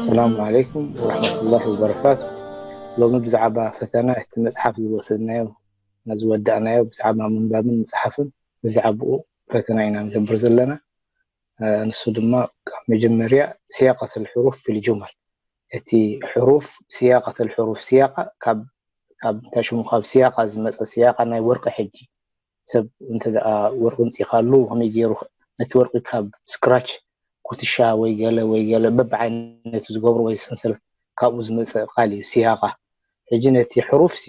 ሰላም ዓለይኩም ወረሕመቱላሂ ወበረካቱ። ሎሚ ብዛዕባ ፈተና እቲ መፅሓፍ ዝወሰድናዮ፣ ዝወዳእናዮ ብዛዕባ ምንባብን ምፅሓፍን፣ ብዛዕባኡ ፈተና ኢና ንገብር ዘለና። ንሱ ድማ ካብ መጀመርያ ሲያቀተል ሕሩፍ ፊል ጁመል፣ እቲ ሕሩፍ ሲያቀተል ሕሩፍ፣ ሲያቃ ካብ እንታይ ሽሙ፣ ካብ ሲያቃ ዝመፀ፣ ሲያቃ ናይ ወርቂ ሕጂ ሰብ እንተ ደኣ ወርቂ ምፂኻሉ ከመይ ገይሩ ነቲ ወርቂ ካብ ስክራች፣ ኩትሻ ወይ ገለ ወይ ገለ በብዓይነቱ ዝገብሩ ወይ ሰንሰለት፣ ካብኡ ዝመፀ ቃል እዩ ሲያቃ። ሕጂ ነቲ ሕሩፍ ሲ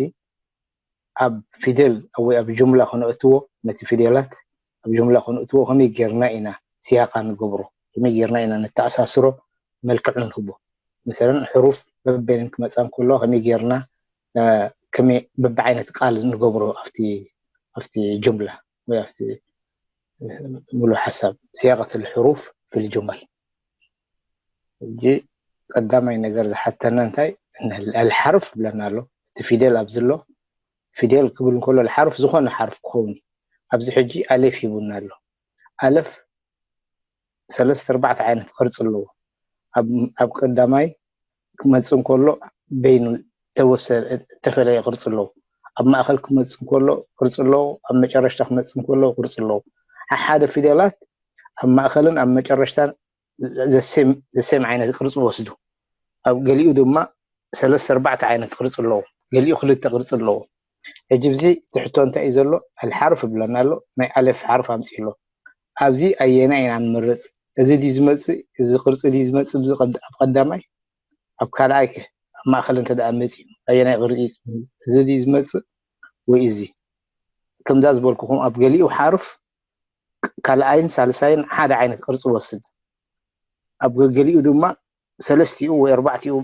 ኣብ ፊደል ወይ ኣብ ጁምላ ከነእትዎ፣ ነቲ ፊደላት ኣብ ጁምላ ከነእትዎ ከመይ ጌርና ኢና ሲያቃ ንገብሮ፣ ከመይ ጌርና ኢና ነተኣሳስሮ፣ መልክዕ ንህቦ። መሰለን ሕሩፍ በበይነን ክመፃ እንከሎ ከመይ ጌርና ከመይ በብዓይነት ቃል ንገብሮ ኣብቲ ኣብቲ ጁምላ ወይ ኣብቲ ሙሉ ሓሳብ ሲያቀት ልሕሩፍ ፊል ጁመል። ሕጂ ቀዳማይ ነገር ዝሓተና እንታይ፣ ኣልሓርፍ ብለና ኣሎ። እቲ ፊደል ኣብዚ ኣሎ። ፊደል ክብል እንከሎ ኣልሓርፍ ዝኾነ ሓርፍ ክኸውን እዩ። ኣብዚ ሕጂ ኣሌፍ ሂቡና ኣሎ። ኣለፍ ሰለስተ ኣርባዕተ ዓይነት ቅርፂ ኣለዎ። ኣብ ቀዳማይ ክመፅእ እንከሎ በይኑ ተወሰነ እተፈለየ ቅርፂ ኣለዎ። ኣብ ማእኸል ክመፅእ እንከሎ ቅርፂ ኣለዎ። ኣብ መጨረሽታ ክመፅእ እንከሎ ቅርፂ ኣለዎ። ሓደ ፊደላት ኣብ ማእኸልን ኣብ መጨረሽታን ዘሴም ዓይነት ቅርፂ ወስዱ። ኣብ ገሊኡ ድማ ሰለስተ ኣርባዕተ ዓይነት ቅርፂ ኣለዎ። ገሊኡ ክልተ ቅርፂ ኣለዎ። ሕጂ ብዚ ትሕቶ እንታይ እዩ ዘሎ? ኣልሓርፍ ይብለና ኣሎ። ናይ ኣለፍ ሓርፍ ኣምፅእ ኣሎ። ኣብዚ ኣየና ኢና ንመርፅ? እዚ ድዩ ዝመፅእ? እዚ ቅርፂ ድዩ ዝመፅእ? ብዚ ኣብ ቀዳማይ፣ ኣብ ካልኣይ ከ፣ ኣብ ማእኸል እንተ ደኣ መፂኡ ኣየናይ ቅርፂ? እዚ ድዩ ዝመፅእ ወይ እዚ? ከምዛ ዝበልኩኹም ኣብ ገሊኡ ሓርፍ ካልኣይን ሳልሳይን ሓደ ዓይነት ቅርፂ ወስድ። ኣብ ገሊኡ ድማ ሰለስቲኡ ወይ ኣርባዕቲኡ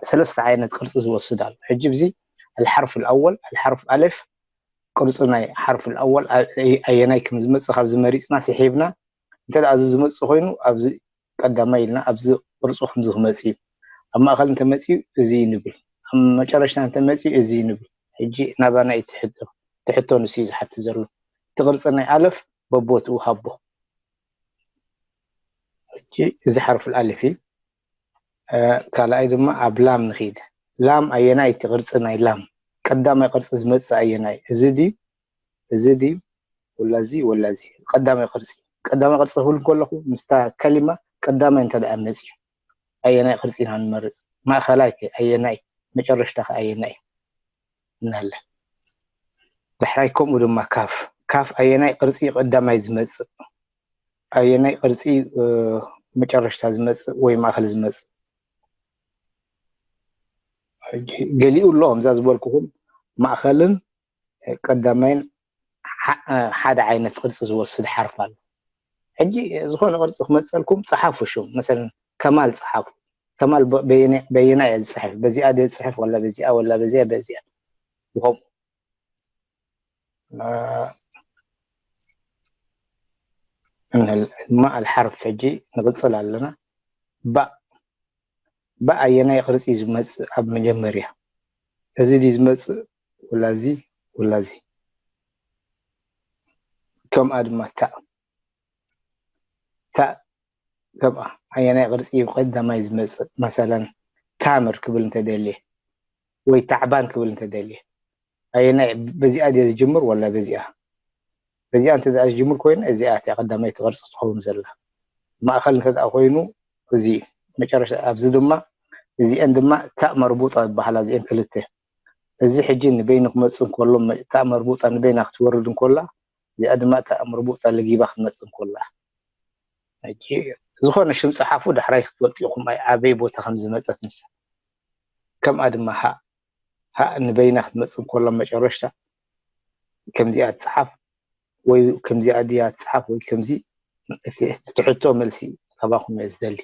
ሰለስተ ዓይነት ቅርፂ ዝወስድ ኣሎ። ሕጂ ብዚ ኣልሓርፍ ኣልኣወል ኣልሓርፍ ኣለፍ ቅርፂ ናይ ሓርፍ ኣልኣወል ኣየናይ ከም ዝመፅእ ካብዚ መሪፅና ስሒብና፣ እንተ ደኣ እዚ ዝመፅእ ኮይኑ ኣብዚ ቀዳማይ ኢልና ኣብዚ ቅርፁ ከምዚ ክመፅእ እዩ። ኣብ ማእኸል እንተመፅኡ እዚ እዩ ንብል፣ ኣብ መጨረሽታ እንተመፅኡ እዚ እዩ ንብል። ሕጂ ናባና እዩ ትሕቶ፣ ትሕቶ ንሱ እዩ ዝሓትት ዘሎ። እቲ ቅርፂ ናይ ኣለፍ በቦትኡ ሃቦ። ሕጂ እዚ ሓርፍ ኣልኣሊፍ እዩ። ካልኣይ ድማ ኣብ ላም ንኺድ። ላም ኣየናይ እቲ ቅርፂ ናይ ላም? ቀዳማይ ቅርፂ ዝመፅእ ኣየናይ? እዚ ድዩ? እዚ ድዩ? ወላ እዚ ወላ እዚ? ቀዳማይ ቅርፂ፣ ቀዳማይ ቅርፂ ክብል ከለኹ ምስታ ከሊማ ቀዳማይ እንተ ደኣ መፅዩ ኣየናይ ቅርፂ ኢና ንመርፅ? ማእኸላይ ከ ኣየናይ? መጨረሽታ ከ ኣየናይ? እናለ። ዳሕራይ ከምኡ ድማ ካፍ፣ ካፍ ኣየናይ ቅርፂ እዩ ቀዳማይ ዝመፅእ? ኣየናይ ቅርፂ መጨረሽታ ዝመፅእ ወይ ማእኸል ዝመፅእ? ገሊኡ ኣሎ ከምዛ ዝበልኩኹም ማእኸልን ቀዳማይን ሓደ ዓይነት ቅርፂ ዝወስድ ሓርፍ ኣሎ። ሕጂ ዝኾነ ቅርፂ ክመፀልኩም ፀሓፉ ሽም፣ መሰለን ከማል ፀሓፉ። ከማል በየና እየ ዝፅሕፍ? በዚኣ ድየ ዝፅሕፍ ወላ በዚኣ ወላ በዚኣ በዚኣ? ብኸምኡ እማ ኣልሓርፍ ሕጂ ንቕፅል ኣለና። ባእ፣ ባእ ኣየናይ ቅርፂ እዩ ዝመፅእ ኣብ መጀመርያ? እዚ ድዩ ዝመፅእ ወላ እዚ ወላ እዚ? ከምኣ ድማ ታእ፣ ታእ ከምኣ ኣየናይ ቅርፂ እዩ ቀዳማይ ዝመፅእ? መሰለን ታምር ክብል እንተደልየ ወይ ታዕባን ክብል እንተደልየ ኣየናይ፣ በዚኣ ድየ ዝጅምር ወላ በዚኣ? በዚኣ እንተ ደኣ ዝጅምር ኮይኑ እዚኣ እቲኣ ቀዳመይቲ ቅርፂ ትኸውን ዘላ። ማእኸል እንተ ደኣ ኮይኑ እዚ መጨረሻ፣ ኣብዚ ድማ እዚአን ድማ ታእ መርቡጣ ይበሃላ። እዚአን ክልተ፣ እዚ ሕጂ ንበይኑ ክመፅእ እንከሎ፣ ታእ መርቡጣ ንበይና ክትወርድ እንከላ፣ እዚኣ ድማ ታእ መርቡጣ ለጊባ ክትመፅእ እንከላ። ሕጂ ዝኾነ ሽም ፀሓፉ፣ ዳሕራይ ክትፈልጡ ኢኹም ኣይ ኣበይ ቦታ ከም ዝመፀት ንሳ። ከምኣ ድማ ሃእ፣ ሃእ ንበይና ክትመፅእ እንከሎ መጨረሽታ ከምዚኣ ትፅሓፍ ወይ ከምዚኣ ድያ ትፅሓፍ ወይ ከምዚ፣ እቲ ትሕቶ መልሲ ካባኹም እየ ዝደሊ።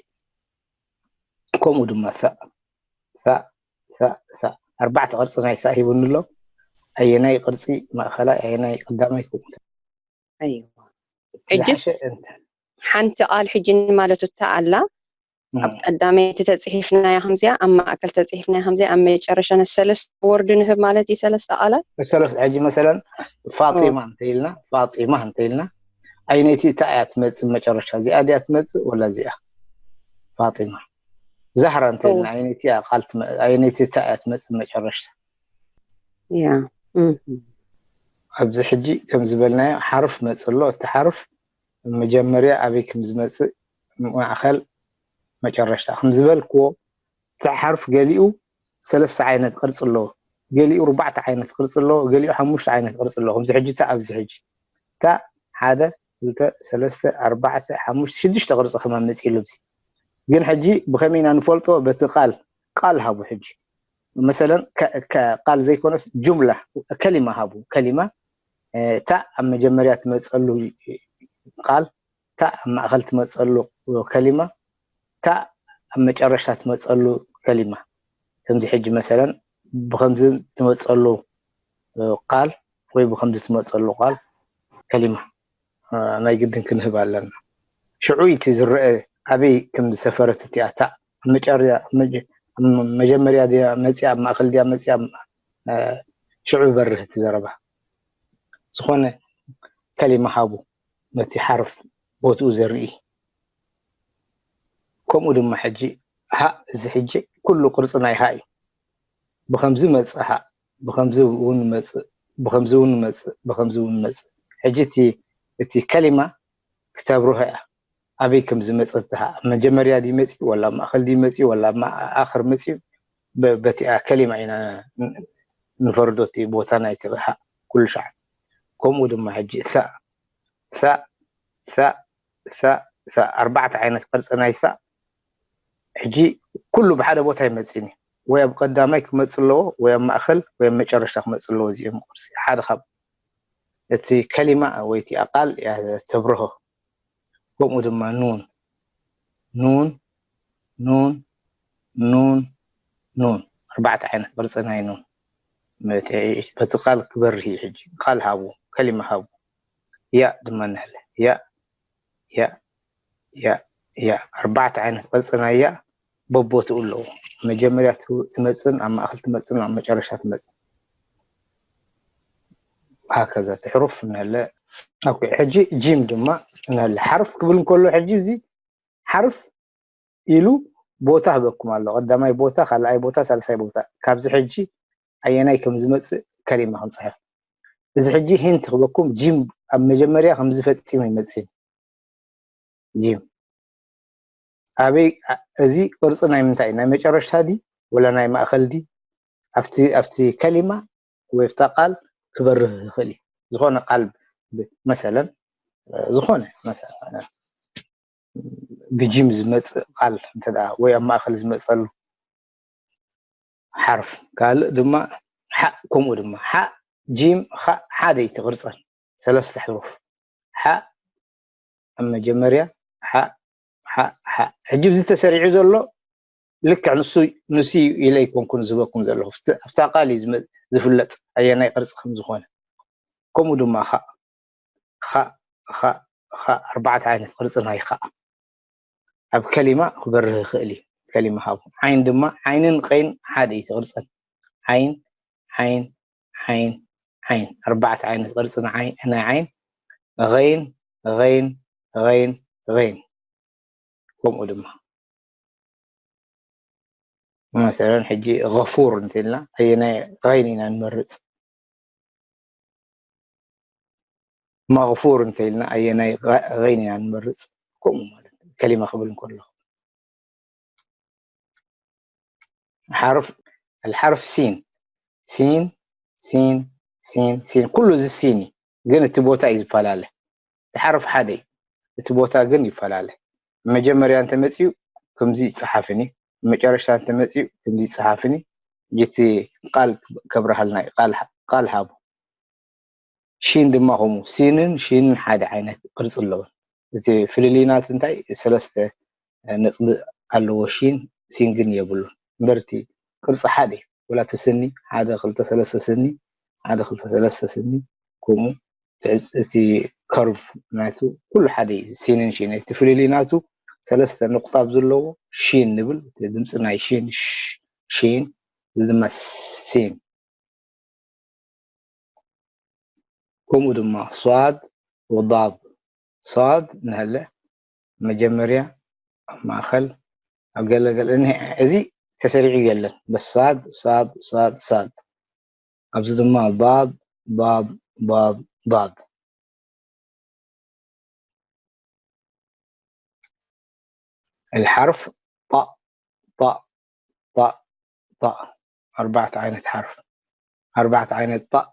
ከምኡ ድማ ሳእ፣ ሳእ፣ ሳእ፣ ሳእ። ኣርባዕተ ቅርፂ ናይ ሳእ ሂቡኒ ኣሎ። ኣየናይ ቅርፂ ማእኸላይ፣ ኣየናይ ቀዳማይ ከምኡ። ኣይዋ። ሕጅስ ሓንቲ ቃል ሕጂ ማለት እታ ኣላ ኣብ ቀዳመይቲ ተፅሒፍናያ ከምዚኣ፣ ኣብ ማእከል ተፅሒፍናያ ከምዚኣ፣ ኣብ መጨረሻ ሰለስተ ወርድ ንህብ ማለት እዩ። ሰለስተ ቃላት። ሰለስተ ሕጂ መሰለን ፋጢማ እንተኢልና፣ ፋጢማ እንተኢልና፣ ኣይነይቲ እታ እያ ትመፅእ መጨረሻ? እዚኣ ድያ ትመፅእ ወላ እዚኣ? ፋጢማ። ዛህራ እንተኢልና፣ ኣይነይቲ እያ ቃል ትመ-፣ ኣይነይቲ እታ እያ ትመፅእ መጨረሻ? ያ። እም። ኣብዚ ሕጂ ከም ዝበልናዮ ሓርፍ መፅእ ኣሎ። እቲ ሓርፍ መጀመርያ ኣበይ ከም ዝመፅእ፣ ማእኸል፣ መጨረሽታ ከም ዝበልክዎ፣ እቲ ሓርፍ ገሊኡ ሰለስተ ዓይነት ቅርፂ ኣለዎ፣ ገሊኡ ኣርባዕተ ዓይነት ቅርፂ ኣለዎ፣ ገሊኡ ሓሙሽተ ዓይነት ቅርፂ ኣለዎ። ከምዚ ሕጂ እታ ኣብዚ ሕጂ እታ ሓደ፣ ክልተ፣ ሰለስተ፣ ኣርባዕተ፣ ሓሙሽተ፣ ሽዱሽተ ቅርፂ ከማን መፂእሉ። ኣብዚ ግን ሕጂ ብኸመይ ኢና ንፈልጦ? በቲ ቃል፣ ቃል ሃቡ። ሕጂ መሰለን ከ-፣ ከ-፣ ቃል ዘይኮነስ ጁምላ፣ ከሊማ ሃቡ። ከሊማ፣ እ፣ እታ ኣብ መጀመርያ ትመፀሉ ቃል፣ እታ ኣብ ማእኸል ትመፀሉ ከሊማ፣ እታ ኣብ መጨረሽታ ትመፀሉ ከሊማ። ከምዚ ሕጂ መሰለን ብኸምዚ ትመፀሉ፣ እ፣ ቃል ወይ ብኸምዚ ትመፀሉ ቃል፣ ከሊማ፣ እ፣ ናይ ግድን ክንህብ ኣለና። ሽዑ እቲ ዝረአ ኣበይ ከም ዝሰፈረት እቲኣ፣ እታ ኣብ መጨርያ-፣ መጀ-፣ መጀመርያ ድያ መፅያ፣ ኣብ ማእኸል ድያ መፅያ፣ እ፣ ሽዑ ይበርህ እቲ ዘረባ። ዝኾነ ከሊማ ሃቡ ነቲ ሓርፍ ቦትኡ ዘርኢ። ከምኡ ድማ ሕጂ ሃእ፣ እዚ ሕጂ ኩሉ ቅርፂ ናይ ሃእ እዩ። ብኸምዚ መፅእ ሃእ፣ ብኸምዚ እውን መፅእ፣ ብኸምዚ እውን መፅእ፣ ብኸምዚ እውን መፅእ። ሕጂ እቲ፣ እቲ ከሊማ ክተብርሆ እያ። ኣበይ ከም ዝመፅእ እቲ ሃእ፣ ኣብ መጀመርያ ድዩ መፅዩ፣ ወላ ኣብ ማእኸል ድዩ መፅዩ፣ ወላ ኣብ ማ-፣ ኣኽር መፅዩ፣ በ-፣ በቲኣ ከሊማ ኢና ን-፣ ንፈርዶ እቲ ቦታ ናይቲ ሃእ ኩሉ ሻዕ። ከምኡ ድማ ሕጂ ሳ፣ ሳ፣ ሳ፣ ሳ፣ ሳ፣ ኣርባዕተ ዓይነት ቅርፂ ናይ ሳ። ሕጂ ኩሉ ብሓደ ቦታ ኣይመፅእን እዩ። ወይ ኣብ ቀዳማይ ክመፅእ ኣለዎ፣ ወይ ኣብ ማእኸል፣ ወይ ኣብ መጨረሽታ ክመፅእ ኣለዎ። እዚኦም ቅርፂ ሓደ ካብ እቲ ከሊማ ወይ እቲ ቃል እያ ተብርሆ። ከምኡ ድማ ኑን፣ ኑን፣ ኑን፣ ኑን፣ ኑን። ኣርባዕተ ዓይነት ቅርፂ ናይ ኑን። በቲ፣ በቲ ቃል ክበርህ እዩ። ሕጂ ቃል ሃቡ፣ ከሊማ ሃቡ። ያእ ድማ ንህለ። ያእ፣ ያእ፣ ያእ፣ ያእ። ኣርባዕተ ዓይነት ቅርፂ ናይ ያእ በቦትኡ ኣለዎ። መጀመርያ ት-፣ ትመፅን፣ ኣብ ማእኸል ትመፅን፣ ኣብ መጨረሻ ትመፅን። ሃከዛ እቲ ሕሩፍ ንህለ። ኦኬ፣ ሕጂ ጂም ድማ ንህለ። ሓርፍ ክብል እንከሎ፣ ሕጂ እዚ ሓርፍ ኢሉ ቦታ ህበኩም ኣሎ። ቀዳማይ ቦታ፣ ካልኣይ ቦታ፣ ሳልሳይ ቦታ። ካብዚ ሕጂ ኣየናይ ከም ዝመፅእ ከሊማ ክንፅሕፍ። እዚ ሕጂ ሂንት ክበኩም፣ ጂም ኣብ መጀመርያ ከምዚ ፈፂሙ ይመፅእ። ጂም ኣበይ፣ ኣ-፣ እዚ ቅርፂ ናይ ምንታይ? ናይ መጨረሽታ ዲ ወላ ናይ ማእኸል ዲ? ኣብቲ፣ ኣብቲ ከሊማ ወይ ኣብታ ቃል ክበርህ ይኽእል እዩ። ዝኾነ ቃል ብ-፣ መሰለን፣ እ፣ ዝኾነ መሰለን ብጂም ዝመፅእ ቃል እንተ ደኣ ወይ ኣብ ማእኸል ዝመፀሉ ሓርፍ። ካልእ ድማ ሓእ፣ ከምኡ ድማ ሓእ፣ ጂም፣ ኻእ ሓደ እዩ እቲ ቅርፀን። ሰለስተ ሕሩፍ። ሓእ ኣብ መጀመርያ፣ ሓእ፣ ሓእ፣ ሓእ። ሕጂ እዚ ተሰሪዑ ዘሎ ልክዕ ንሱ፣ ንሱ እዩ ኢለ ኣይኮንኩን ዝህበኩም ዘለኹ። ኣብቲ፣ ኣብታ ቃል እዩ ዝመ-፣ ዝፍለጥ ኣየናይ ቅርፂ ከም ዝኾነ። ከምኡ ድማ ኻእ፣ ኻእ፣ ኻእ፣ ኻእ፣ ኣርባዕተ ዓይነት ቅርፂ ናይ ኻእ ኣብ ከሊማ ክበርህ ይኽእል እዩ። ከሊማ ሃቡ። ዓይን ድማ፣ ዓይንን ቐይን ሓደ እዩ እቲ ቅርፀን። ዓይን፣ ዓይን፣ ዓይን፣ ዓይን። ኣርባዕተ ዓይነት ቅርፂ ንዓይ-፣ ናይ ዓይን። ቐይን፣ ቐይን፣ ቐይን፣ ቐይን። ከምኡ ድማ መሰለን ሕጂ ገፉር እንተኢልና ኣየናይ ቐይን ኢና ንመርፅ? መግፉር እንተኢልና ኣየናይ ቐ-፣ ቐይን ኢና ንመርፅ? ከምኡ ማለት እዩ። ከሊማ ክብል እንከለኹ ሓርፍ፣ ኣልሓርፍ ሲን፣ ሲን፣ ሲን፣ ሲን፣ ሲን። ኩሉ እዚ ሲን እዩ፣ ግን እቲ ቦታ እዩ ዝፈላለ። እቲ ሓርፍ ሓደ እዩ፣ እቲ ቦታ ግን ይፈላለ። መጀመርያ እንተመፅዩ ከምዚ ይፀሓፍን እዩ፣ መጨረሽታ እንተመፅዩ ከምዚ ይፀሓፍን እዩ። እቲ ቃል ከብርሃልና እዩ፣ ቃል፣ ቃል ሃቡ። ሺን ድማ ከምኡ፣ ሲንን ሺንን ሓደ ዓይነት ቅርፂ ኣለወን። እቲ ፍልልይ ናቱ እንታይ? ሰለስተ ነጥቢ ኣለዎ ሺን፣ ሲን ግን የብሉን። እምበር እቲ ቅርፂ ሓደ እዩ። ወላ እቲ ስኒ፣ ሓደ፣ ክልተ፣ ሰለስተ ስኒ፣ ሓደ፣ ክልተ፣ ሰለስተ ስኒ፣ ከምኡ እቲ ዕፅ-፣ እቲ ከርቭ ናቱ ኩሉ ሓደ እዩ። ሲንን ሺን፣ እቲ ፍልልይ ናቱ ሰለስተ ነቑጣብ ዘለዎ ሺን ንብል። እቲ ድምፂ ናይ ሺን፣ ሽ፣ ሺን፣ እዚ ድማ ሲን። ከምኡ ድማ ሷድ ወዳድ። ሷድ እንሀለ መጀመርያ፣ ኣብ ማእኸል፣ ኣብ ገለ ገለ እኒሀ። እዚ ተሰሪዑ የለን። በስ ሷድ፣ ሷድ፣ ሷድ፣ ሷድ። ኣብዚ ድማ ባድ፣ ባድ፣ ባድ፣ ባድ። الحرف ጣእ፣ ጣእ፣ ጣእ፣ ጣእ። ኣርባዕተ ዓይነት ሓርፍ፣ ኣርባዕተ ዓይነት ጣእ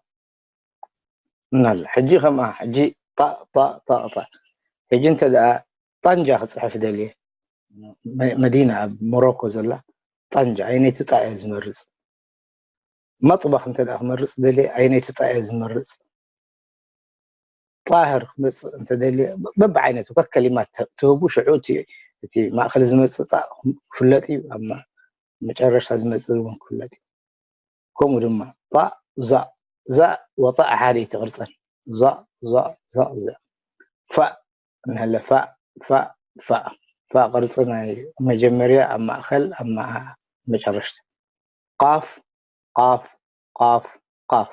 እናለ። ሕጂ ከምኣ፣ ሕጂ ጣእ፣ ጣእ፣ ጣእ፣ ጣእ። ሕጂ እንተ ደኣ ጣንጃ ክጽሕፍ ደልየ፣ መ-፣ መዲና ኣብ ሞሮኮ ዘላ ጣንጃ፣ ኣየነይቲ ጣእ እየ ዝመርጽ? መጥበኽ እንተ ደኣ ክመርጽ ደልየ፣ ኣየነይቲ ጣእ እየ ዝመርጽ? ጣህር ክመጽእ እንተ ደልየ፣ በ-፣ በብዓይነቱ ከከሊማ ተ-፣ ትህቡ፣ ሽዑ እቲ፣ እቲ ማእከል ዝመጽእ ጣእ ክፍለጥ እዩ፣ ኣብ መ-፣ መጨረሽታ ዝመጽእ እውን ክፍለጥ እዩ። ከምኡ ድማ ጣእ፣ ዛእ፣ ዛእ ወጣእ ሓደ ኣይትቕርጸን። ዛእ፣ ዛእ፣ ዛእ፣ ዛእ። ፋእ እንሀለ፣ ፋእ፣ ፋእ፣ ፋእ። ፋእ ቅርጺ ናይ መጀመርያ፣ ኣብ ማእከል፣ ኣብ መ-፣ መጨረሽታ። ቃፍ፣ ቃፍ፣ ቃፍ፣ ቃፍ።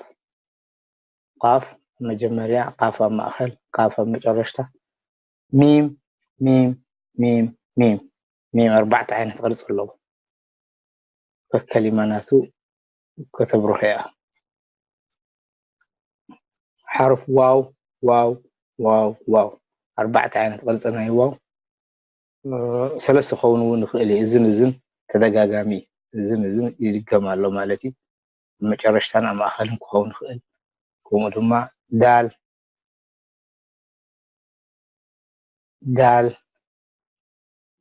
ቃፍ መጀመርያ፣ ቃፍ ኣብ ማእከል፣ ቃፍ ኣብ መጨረሽታ። ሚም፣ ሚም፣ ሚም፣ ሚም። ሚም ኣርባዕተ ዓይነት ቅርጺ ኣለዎ። ከከሊማ ናቱ ከተብርሆ እያ። ሓርፍ ዋው፣ ዋው፣ ዋው፣ ዋው። ኣርባዕተ ዓይነት ቅርጺ ናይ ዋው። እ፣ ሰለስተ ክኸውን እውን ይኽእል እዩ። እዝን እዝን ተደጋጋሚ እዩ። እዝን እዝን ይድገም ኣሎ ማለት እዩ። ኣብ መጨረሽታን ኣብ ማእከልን ክኸውን ይኽእል። ከምኡ ድማ ዳል፣ ዳል፣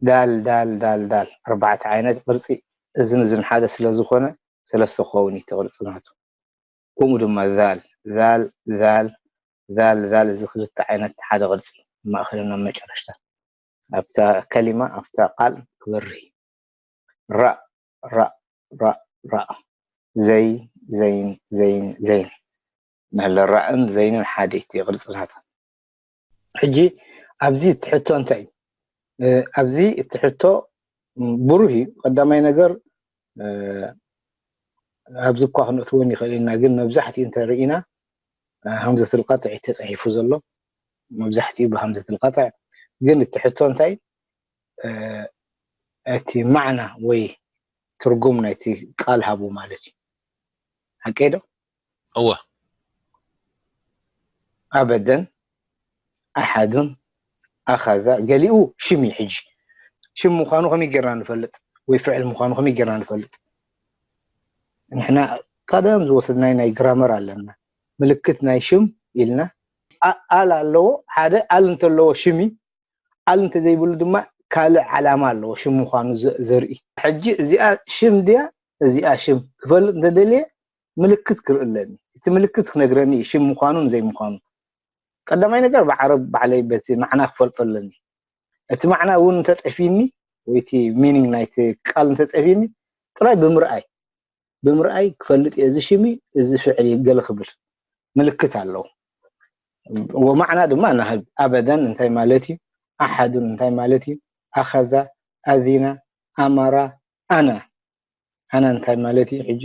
ዳል፣ ዳል፣ ዳል፣ ዳል። ኣርባዕተ ዓይነት ቅርጺ እዝን እዝን ሓደ ስለ ዝኾነ ሰለስተ ክኸውን እዩ እቲ ቅርጺ ናቱ። ከምኡ ድማ ዛል፣ ዛል፣ ዛል፣ ዛል፣ ዛል፣ እዚ ክልተ ዓይነት ሓደ ቅርጺ ማእከልን ኣብ መጨረሽታ ኣብታ ከሊማ፣ ኣብታ ቃል ክበርህ። ራእ፣ ራእ፣ ራእ፣ ራእ። ዘይን፣ ዘይን፣ ዘይን፣ ዘይን። ንሕለ ራእን ዘይንን ሓደ እዩ እቲ ቅርጺ ናታ። ሕጂ ኣብዚ እቲ ሕቶ እንታይ እዩ? እ፣ ኣብዚ እቲ ሕቶ፣ ም፣ ብሩህ እዩ። ቀዳማይ ነገር፣ እ፣ ኣብዚ እኳ ክንእትዎ ንኽእል ኢና፣ ግን መብዛሕትኡ እንተ ርኢና፣ እ፣ ሃምዘቱል ቀጥዒ ተጻሒፉ ዘሎ፣ መብዛሕትኡ ብሃምዘቱል ቀጥዒ። ግን እቲ ሕቶ እንታይ እዩ? እ፣ እቲ ማዕና ወይ ትርጉም ናይቲ ቃል ሃቡ ማለት እዩ። ሓቀይ ዶ? እወ። ኣበደን፣ ኣሓዱን፣ ኣኸዛ፣ ገሊኡ ሽም እዩ። ሕጂ ሽም ምዃኑ ከመይ ጌርና ንፈልጥ? ወይ ፍዕል ምዃኑ ከመይ ጌርና ንፈልጥ? ንሕና ቀደም ዝወሰድናዮ ናይ ግራመር ኣለና። ምልክት ናይ ሽም ኢልና፣ ኣ-፣ ኣል ኣለዎ። ሓደ ኣል እንተለዎ ሽም እዩ። ኣል እንተዘይብሉ ድማ ካልእ ዓላማ ኣለዎ፣ ሽም ምዃኑ ዘ-፣ ዘርኢ። ሕጂ እዚኣ ሽም ድያ? እዚኣ ሽም ክፈልጥ እንተደልየ ምልክት ክርኢ ኣለኒ። እቲ ምልክት ክነግረኒ እዩ፣ ሽም ምዃኑን ዘይምዃኑ። ቀዳማይ ነገር ብዓረብ ባዕለይ በቲ ማዕና ክፈልጦ ኣለኒ። እቲ ማዕና እውን እንተጠፊኒ፣ ወይ እቲ ሚኒንግ ናይቲ ቃል እንተጠፊኒ፣ ጥራይ ብምርኣይ፣ ብምርኣይ ክፈልጥ እየ፣ እዚ ሽም እዩ፣ እዚ ፍዕል እዩ፣ ገለ ክብል ምልክት ኣለዎ። ወማዕና ድማ ንህብ። ኣበደን እንታይ ማለት እዩ? ኣሓዱን እንታይ ማለት እዩ? ኣኸዛ፣ ኣዚና፣ ኣመራ፣ ኣና። ኣና እንታይ ማለት እዩ? ሕጂ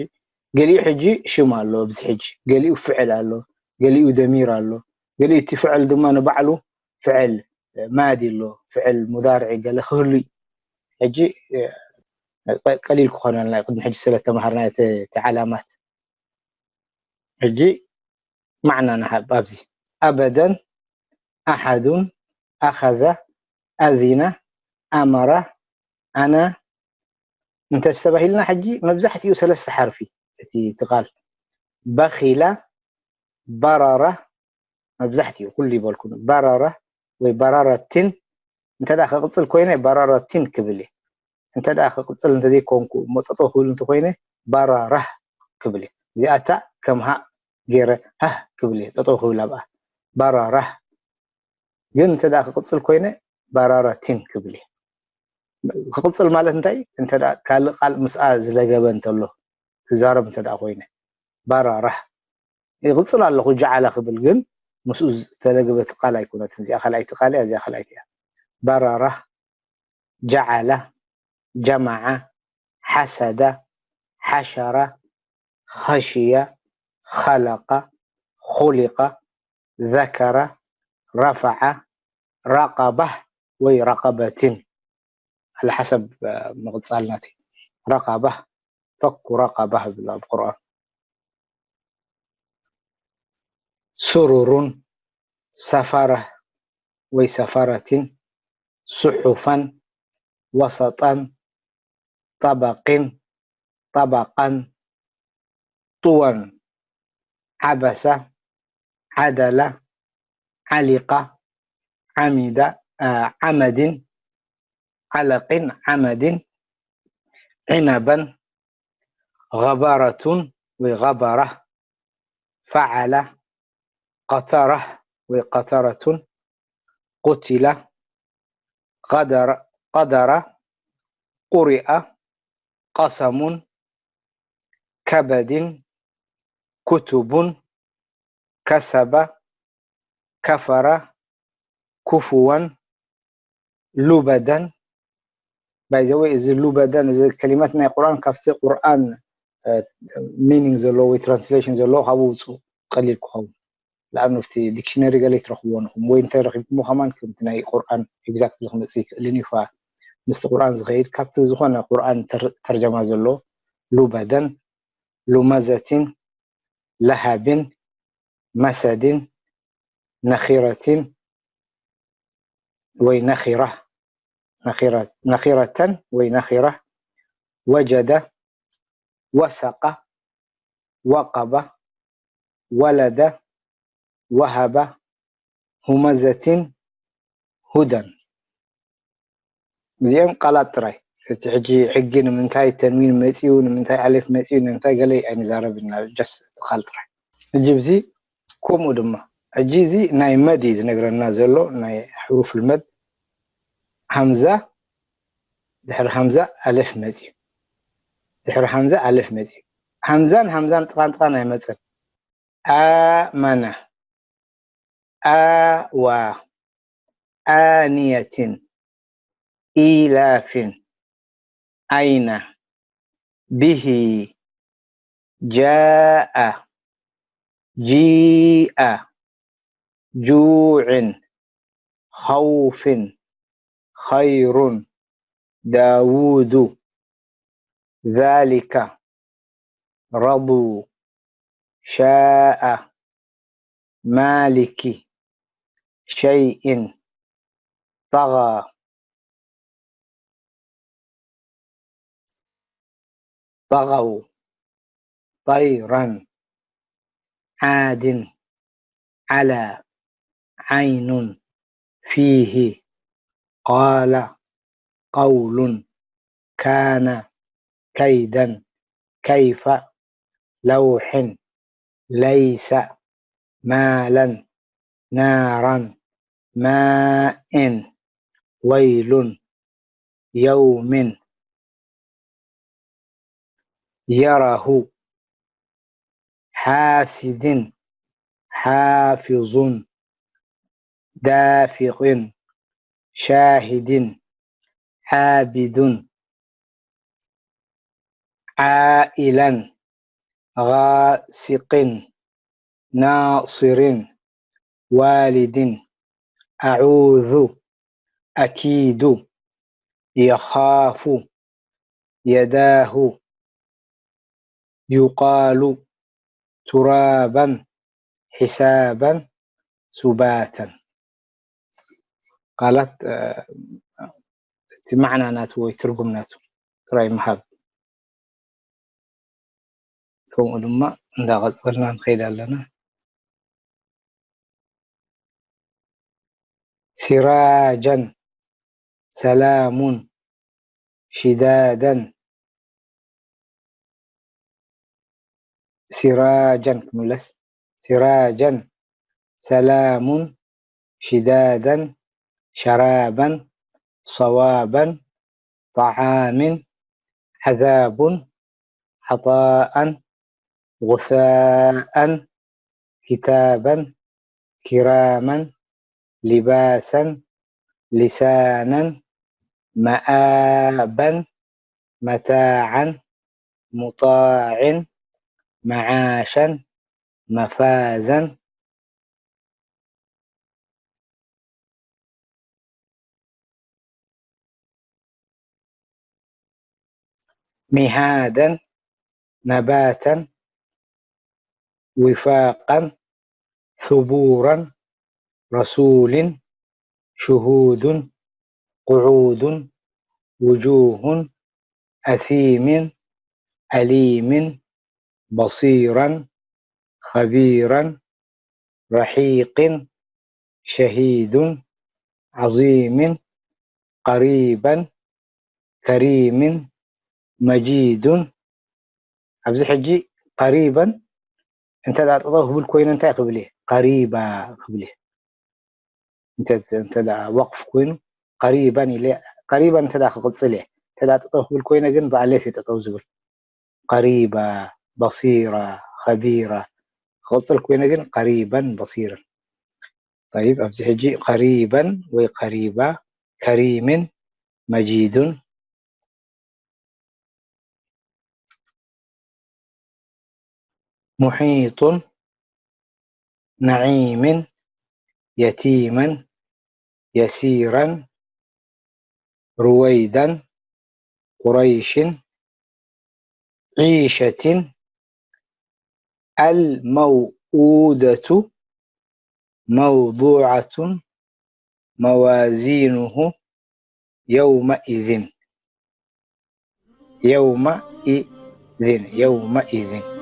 ገሊኡ ሕጂ ሽም ኣሎ፣ ኣብዚ ሕጂ ገሊኡ ፍዕል ኣሎ፣ ገሊኡ ደሚር ኣሎ፣ ገሊኡ እቲ ፍዕል ድማ ንባዕሉ ፍዕል ማዲ ኣሎ፣ ፍዕል ሙዳርዒ ገለ ክህሉ እዩ። ሕጂ፣ እ፣ ቀ-፣ ቀሊል ክኾነልና እዩ፣ ቅድሚ ሕጂ ስለ ተማሃርናዮ እቲ፣ እቲ ዓላማት። ሕጂ ማዕና ንሃብ ኣብዚ። ኣበደን፣ ኣሓዱን፣ ኣኸዘ፣ ኣዚነ፣ ኣመረ፣ ኣነ እንተስተባሂልና፣ ሕጂ መብዛሕትኡ ሰለስተ ሓርፊ እቲ፣ እቲ ቃል። በኺለ፣ በረረ፣ መብዛሕትኡ ኩሉ ይበልኩ። በረረ ወይ በረረቲን እንተ ደኣ ክቕጽል ኮይነ በረረቲን ክብል እየ። እንተ ደኣ ክቕጽል እንተ ዘይኮንኩ እሞ ጠጠው ክብል እንተ ኮይነ በረረህ ክብል እየ። እዚኣታ ከም ሃእ ገይረ ሃህ ክብል እየ። ጠጠው ክብል ኣብኣ። በረረህ። ግን እንተ ደኣ ክቕጽል ኮይነ በረረቲን ክብል እየ። ክቕጽል ማለት እንታይ? እንተ ደኣ ካልእ ቃል ምስኣ ዝለገበ እንተሎ፣ ክዛረብ እንተ ደኣ ኮይነ። በረረህ። ይቕጽል ኣለኹ ጀዓለ ክብል፣ ግን ምስኡ ዝተለገበት ቃል ኣይኮነትን። እዚኣ ካልኣይቲ ቃል እያ፣ እዚኣ ካልኣይቲ እያ። በረረህ። جعل، جمع، حسد، حشر، خشي، خلق، خلق، ذكر، رفع، رقبة ወይ رقبة على حسب ምቕጻል ናተይ። رقبة، فك رقبة ይብል ኣብ ቁርኣን። سرر، سفرة ወይ سفرة، صحفا، وسطا، طبق، طبقا، طوى، عبس، عدل، علق، عمد، آه، عمد، علق، عمد، عنبا، غبرة ወይ غبرة، فعل، قترة ወይ قترة، قتل، قدر، قدر، قرئ، قسم، كبد، كتب، كسب، كفر، كفوا، لبدا. By the way፣ እዚ لبدا፣ እዚ ከሊማት ናይ ቁርኣን ካብቲ ቁርኣን meaning ዘለዎ ወይ translation ዘለዎ ካብኡ ውፅኡ ቀሊል ክኸውን። ንኣብነት ኣብቲ ዲክሽነሪ ገለ ትረኽብዎ ንኹም ወይ እንተረኺብኩሞ ከማን ከምቲ ናይ ቁርኣን exactly ክመፅእ ይክእልን እዩ። ምስቲ ቁርኣን ዝኸይድ ካብቲ ዝኾነ ቁርኣን ተር-፣ ተርጀማ ዘሎ لبدا، لمزة، لهب، مسد، نخرة ወይ نخرة، نخرة، نخرة ወይ نخرة، وجد، وثق، وقب، ولد، وهب، همزة، هدى። እዚኦም ቃላት ጥራይ። እቲ ሕጂ ሕጊ ንምንታይ ተንዊን መፂኡ፣ ንምንታይ ኣሌፍ መፂኡ፣ ንምንታይ ገለ ኣይንዛረብን፣ just እቲ ቃል ጥራይ። ሕጂ ብዚ ከምኡ ድማ ሕጂ እዚ ናይ መድ እዩ ዝነግረና ዘሎ፣ ናይ ሕሩፍ ልመድ። ሃምዛ፣ ድሕሪ ሃምዛ ኣሌፍ መፂኡ፣ ድሕሪ ሃምዛ ኣሌፍ መፂኡ። ሃምዛን ሃምዛን ጥቓን ጥቓን ኣይመፅን። ኣመነ፣ ኣዋ፣ ኣንየትን፣ ኢላፍን፣ ኣይነ፣ ብሂ፣ ጃኣ፣ ጂኣ፣ ጁዕን፣ ኸውፍን፣ ኸይሩን፣ ዳውዱ፣ ዛሊከ፣ ረዱ፣ ሻኣ፣ ማሊኪ፣ ሸይእን፣ ጠጋ፣ ጠገው፣ ጠይረን፣ ዓድን፣ ዓላ፣ ዓይኑን፣ ፊሂ፣ ቃለ፣ ቀውሉን፣ ካነ፣ ከይደን፣ ከይፈ፣ ለውሕን፣ ለይሰ፣ ማለን፣ ናራን፣ ማእን፣ ወይሉን፣ የውምን፣ የረሁ፣ ሓሲድን፣ ሓፊዙን፣ ዳፊቕን፣ ሻሂድን፣ ዓቢዱን፣ ዓኢለን፣ ጋሲቕን፣ ናስርን፣ ዋሊድን፣ ኣዑዙ፣ ኣኪዱ፣ የኻፉ፣ የዳሁ፣ ዩቃሉ፣ ቱራባን፣ ሒሳባን፣ ሱባተን። ቃላት እቲ ማዕና ናቱ ወይ ትርጉም ናቱ ጥራይ ምሃብ። ከምኡ ድማ እንዳቐጸልና ንኸይድ ኣለና። ሲራጃን፣ ሰላሙን፣ ሽዳዳን፣ ሲራጃን ክምለስ፣ ሲራጃን፣ ሰላሙን፣ ሽዳዳን፣ ሸራባን፣ ሰዋባን፣ ጠዓምን፣ ዓዛቡን፣ ዓጣኣን፣ ጉሳኣን፣ ኪታባን፣ ኪራማን፣ ሊባሳን፣ ሊሳናን፣ مآبا، متاعا، مطاع، معاشا، مفازا. مهادا، نباتا، وفاقا، ثبورا، رسول، شهود، قعود، وجوه، أثيم، أليم، بصيرا، خبيرا، رحيق، شهيد، عظيم، قريبا، كريم، مجيد። ኣብዚ ሕጂ ቀሪበን እንተ ደኣ ጠጠው ክብል ኮይነ እንታይ ክብል እየ? ቀሪባ ክብል እየ። እንተ እንተ ደኣ ወቕፍ ኮይኑ ቀሪበን ኢለ፣ ቀሪበን እንተ ደኣ ክቕጽል እየ። እንተ ደኣ ጠጠው ክብል ኮይነ ግን ብኣሌፍ እየ ጠጠው ዝብል። ቀሪባ፣ በሲራ፣ ኸቢራ። ክቕጽል ኮይነ ግን ቀሪበን በሲረን። ጠይብ፣ ኣብዚ ሕጂ ቀሪበን ወይ ቀሪባ፣ ከሪምን መጂዱን፣ ሙሒጡን፣ ነዒምን፣ የቲመን፣ የሲረን፣ ሩወይዳን፣ ቁረይሽን፣ ዒሸትን፣ الموءودة موضوعة موازينه يومئذ، يومئذ، يومئذ.